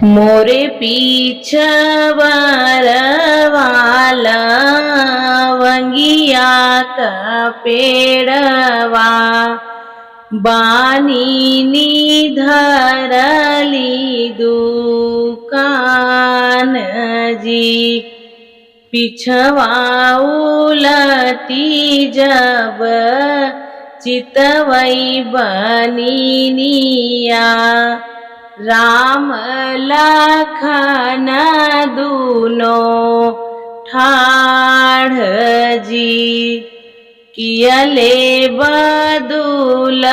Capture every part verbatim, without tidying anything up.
मोरे पीछवर वाला वंगिया का पेड़वा, बानी नी धरली दुकान जी। पिछवा उलटी जब चितवई बनिनिया, राम लखन दूनो ठाढ़ जी। कियले बदुल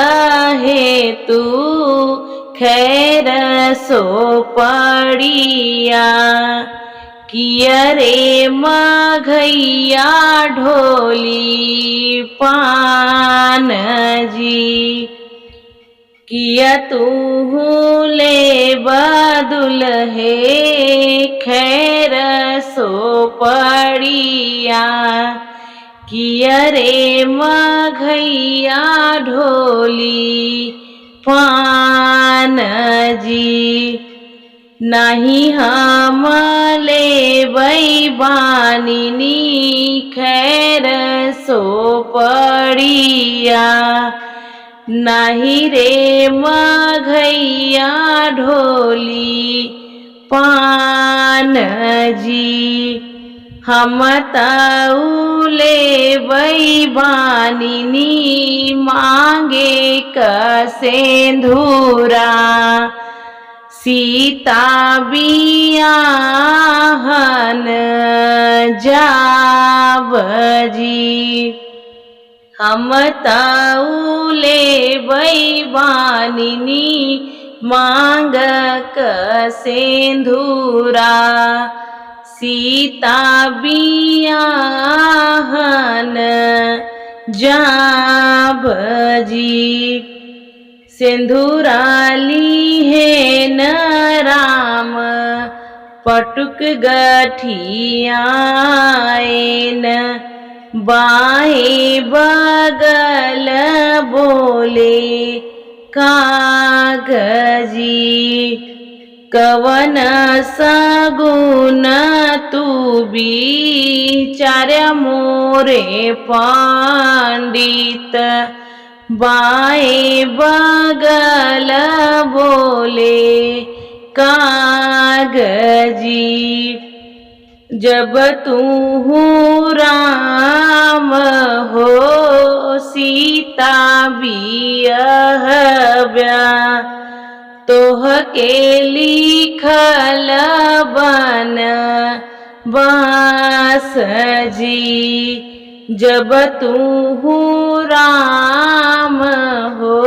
हे तू खैर सोपड़िया, कियरे मघैया ढोली पान जी। किया तूहू ले बदुल हे खैर सोपड़िया, किया रे मघैया ढोली पान जी। नाही हम लेबै बानिनी खैर सोपड़िया, नाही रे मघैया ढोली पान जी। हम तऊ लेबै बानिनी मांगे क सेंधुरा, सीता बियाहन जाब जी। हम तऊ लेबै बानिनी मांग क सेंधुरा, सीता बियाहन जाब जी। सेंधुरा लिहेन राम पटुक गठियाएन, बाएं बगल बोले काग जी। कवन सगुन तू बिचार मोरे पंडित, बाएं बगल बोले काग जी। जब तूहू राम हो सीता बियहब्या, तोहके लिखल बनवास जी। जब तूहू राम हो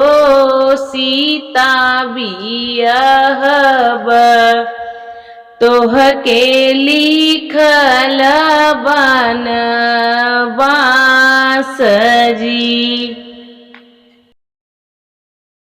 सीता बियहब, तोहके लिखल बनवास जी।